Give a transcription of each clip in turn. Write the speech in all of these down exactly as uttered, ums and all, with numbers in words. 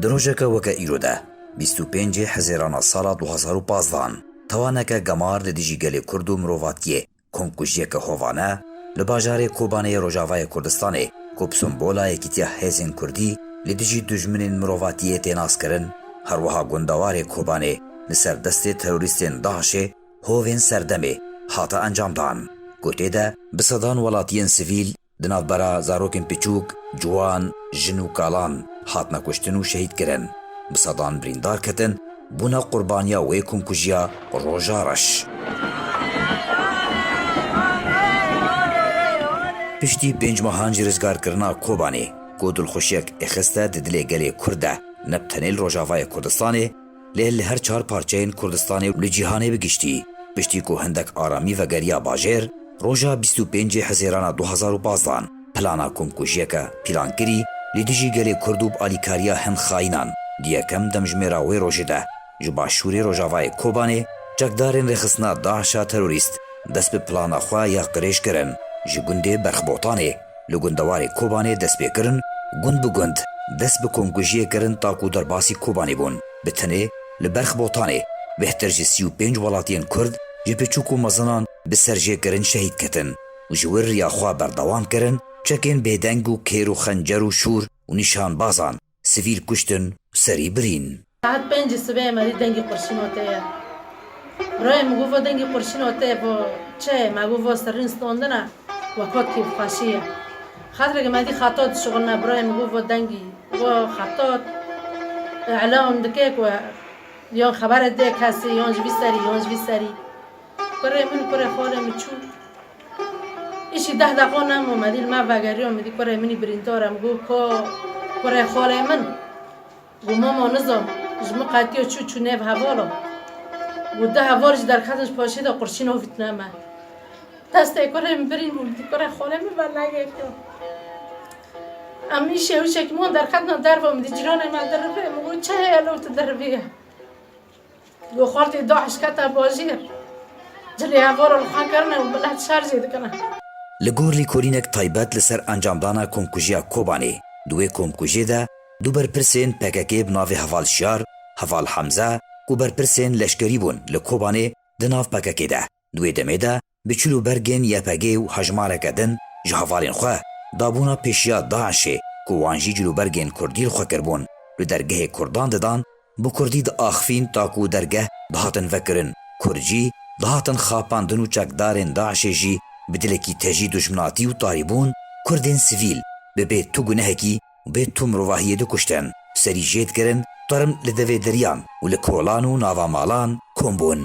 Di rojeke weke îro de, bîst û pêncê Hezêrana sala du hazar û pazdan, tawaneke gemar li dijî gelê Kurd û mirovatiyê komkujiyeke hovane li bajarê Kobanê Rojavayê Kurdistanê, ku bi sembola yekîtiya hêzên Kurdî li dijî dijminên mirovatiyê tê naskirin, her wiha gundewarê Kobanê li ser destê terorîstên DAIŞê hovên serdemê hate encamdan, ku tê de bi sedan welatiyên sivîl, di navbera zarokên piçûk, ciwan, jin û kalan hatine kuştin û şehîd kirin. Bi sedan birîndar ketin, bûne qurbaniya wê komkujiya roja reş. Piştî pênc mehan ji rizgarkirina Kobanê, ku dilxweşiyek êxiste di dilê gelê Kurd de, ne bi tenê li Rojavayê Kurdistanê, lê li her çar parçeyên Kurdistanê û li cîhanê bi giştî, piştî ku hindek aramî vegeriya bajêr, roja bîst û pêncê Hezêrana du hazar û pazdan plana komkujiyeke pîlankirî li dijî gelê Kurd û bi alîkariya hin xayînan di yekem demjimêra wê rojê de ji başûrê Rojavayê Kobanê çekdarên rêxistina DAIŞa terorîst dest bi plana xwe ya qirêj kirin, ji gundê Berxbotanê li gundewarê Kobanê dest pê kirin, gund bi gund dest bi komkujiyê kirin ta ku derbasî Kobanê bûn. Bi tenê li Berxbotanê bêhtir ji sî û pênc welatiyên Kurd ji piçûk û mezinan bi serjêkirin şehîd ketin û ji wir riya xwe berdewam kirin, çekên bêdeng û kêr û xencer û şûr û nîşanbazan sivîl kuştin û serî birîn. Saet pêncî sibê me dî dengî qurşîn ote ye. Birayê min got, "Vo dengî qurşîn ote ye, vo çi ye?" Me got, "Vo serrîn standine, we kot kêfxweşî ye." Xatireke me dî xetot dişuxulne, birayê min got, "Vo dengî, vo xetot, îlan dike ku yan xebere dê kesî, yan ji vî serî, yan ji vî serî." Kurê min, kurê xalê min çû. Îşî deh deqa nemo, me dî li me vegeriya, min dî kurê min î birîndar e, min got, "Ka kurê xalê min." Got, "Mama, nizam, ji min qetiya çû, çû nêv hevala." Got, "Du heval jî derketin ji paşê de qurşîn avîtine me." Destê kurê min birîn bû, min dî kurê xalê min venegeriya. Em îşê hûşekî min derketina derve, min dî cîranê me dirivê, min got, "Çi heye li tu dirivê ye?" Got, "Xaltê DAIŞ kete bajêr. Cilê hevala li xwe kirine û milet şerjê dikine." Li gor lêkolînek taybet li ser encamdana komkujiya Kobanê, di wê komkujiyê de du berpirsên P K K bi navê Heval Şiyar, Heval Hemze, ku berpirsên leşkerî bûn li Kobanê di nav P K K de, di wê demê de bi çil û bergên Y P G û hejmareke din ji hevalên xwe dabûna pêşiya DAIŞê, ku wan jî cil û bergên Kurdî li xwe kiribûn, li dergehê Kurdan didan, bi Kurdî diaxivîn ta ku dergeh dihatin vekirin. Kurd jî dihatin xapandin û çekdarên DAIŞê jî bi dilekî tejî dujminatî û tarîbûn Kurdên sivîl bi bê tu gunehekî û bê tu mirovahiyê dikuştin. Serî jê dikirin, term li devê deriyan û li kolan û nava malan kom bûn.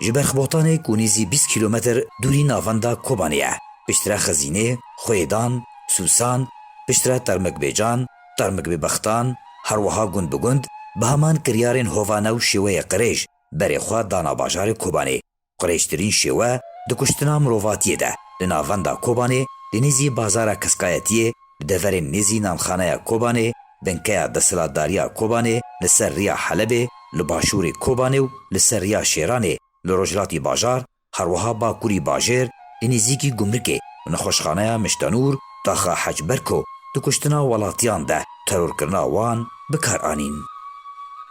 Ji Berxbotanê ku nêzî bîst kîlometr dûrî navenda Kobanê ye, piştre Xezînê, Xwêdan, Sûsan, piştre Termikbêcan, Termikbêbextan, her wiha gund bi gund bi heman kiryarên hovane û şêweyê qirêj berê xwe dana bajarê Kobanê. Qirêjtirîn şêwe di kuştina mirovatiyê de li navenda Kobanê, li nêzî bazara Keskayetiyê, bi deverên nêzî nanxaneya Kobanê, binkeya desthilatdariya Kobanê, li ser riya Helebê, li başûrê Kobanê û li ser riya Şêranê, li rojhilatî bajar, her wiha bakurî bajêr, li nêzîkî gumrikê û nexweşxaneya Miştenûr, taxa Hec Berko, di kuştina welatiyan de terorkirina wan bi kar anîn.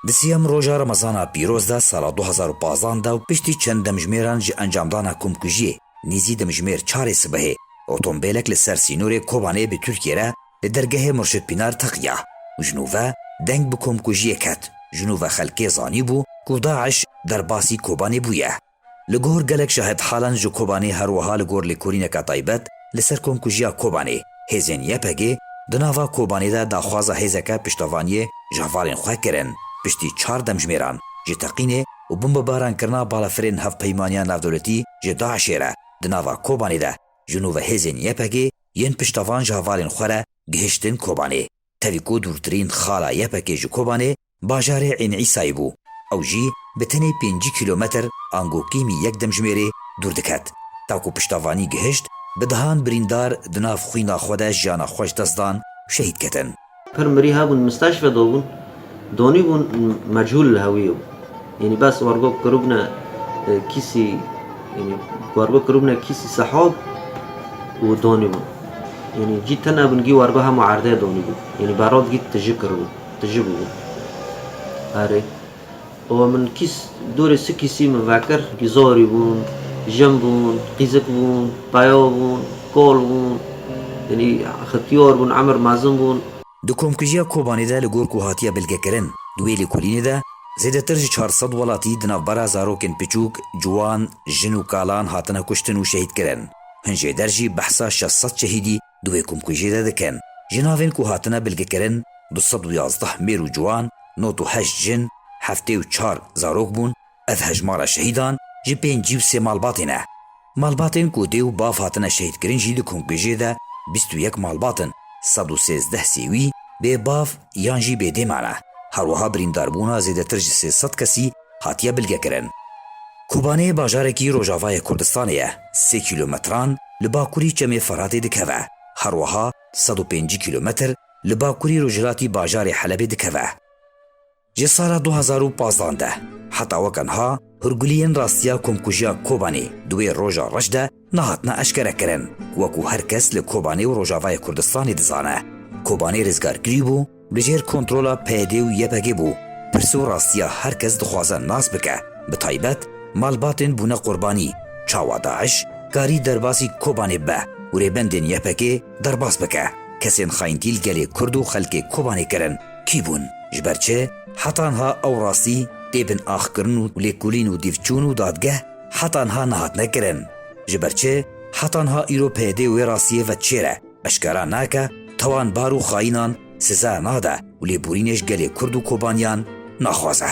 Di sêyem roja Remezana pîroz de sala du hazar û pazdan de û piştî çend demjimêran ji encamdana komkujiyê, nêzî demjimêr çarê sibehê, otombêlek li ser sînorê Kobanê bi Tirkiyê re li dergehê Murşid Pînar teqiya û ji nû ve deng bi komkujiyê ket. Ji nû ve xelkê zanîbû ku DAIŞ derbasî Kobanê bûye. Li gor gelek şahidhalan ji Kobanê, her wiha li gor lêkolîneke taybet li ser komkujiya Kobanê, hêzên Y P G di nava Kobanê de daxwaza hêzeke piştevaniyê ji hevalên xwe kirin. Piştî çar demjimêran ji teqînê û bombebarankirina balafirên Hevpeymaniya Navdewletî ji DAIŞê re di nava Kobanê de, ji nû ve hêzên Y P G yên piştevan ji hevalên xwe re gihiştin Kobanê. Tevî ku dûrtirîn xala Y P G ji Kobanê bajarê Eyn Îsayê bû. Ew jî bi tenê pêncî kîlometr ango kêmî yek demjimêrê dûr diket. Ta ku piştevanî gihişt, bi dehan birîndar di nav xwîna xwe de jiyana xwe ji dest dan û şehîd ketin. Pir mirî hebûn, misteşfe dabûn, danîbûn, mechûl li hewiyê bû. Yanî bes wergo kiribûne, e, kîsî, yanî wergo kiribûne kîsî sehab û danîbûn. Yanî cî tune bûn, gî wergo hema erdê danîbûn. Yanî berad gî tijî kiribûn, tijî bûbûn. Erê. Ewa min kîs, dorê si kîsî min vekir. Kî zarî bûn, jin bûn, qîzik bûn, peyav bûn, kal bûn. Yanî xetiyar bûn, emir mezin bûn. Di komkujiya Kobanê de li gor ku hatiye bilgekirin, di wê lêkolînê de zêdetir ji çar sed welatî di navbera zarokên piçûk, ciwan, jin û kalan hatine kuştin û şehîdkirin. Hin jêder jî behsa şeş sed şehîdî di wê komkujiyê de dikin. Ji navên ku hatine bilgekirin, du sed û yazdeh mêr û ciwan, nod û heşt jin, heftê û çar zarok bûn. Ev hejmara şehîdan ji pêncî û sê malbatê ne. Malbatên ku dê û bav hatine şehîdkirin jî di komkujiyê de bîst û yek malbat in, sed û sêzdeh sêwî bê bav yan jî bê dê mane. Her wiha birîndarbûna zêdetir ji sê sed kesî hatiye bilgekirin. Kobanê bajarekî rojavayê Kurdistanê ye, sê kîlometran li bakurî Çemê Feratê dikeve. Her wiha sed û pêncî kîlometr li bakurî rojhilatî bajarê Helebê dikeve. Ji sala du hezar û pazdeh de heta weke niha hûrguliyên rastiya komkujiya Kobanê di wê roja reş de nehatine eşkerekirin, wekû her kes li Kobanê û Rojavayê Kurdistanê dizane. Kobanê rizgarkirî bû, li jêr kontrola P Y D û Y P G bû. Pirs û rastiya her kes dixwaze nas bike, bi taybet malbatên bûne qurbanî, çawa DAIŞ karî derbasî Kobanê bibe û rêbendên Y P G derbas bike. Kesên xayîntî li gelê Kurd û xelkê Kobanê kirin, kî bûn? Ji ber çi heta niha ew rastî tê bin axkirin û lêkolîn û dîvçûn û dadgeh heta niha nehatine kirin? Ji ber çi heta niha îro P Y D wê rastiyê ve çêre eşkera nake, tawanbar û xayînan size nade û lêborînê ji gelê Kurd û Kobaniyan naxwaze?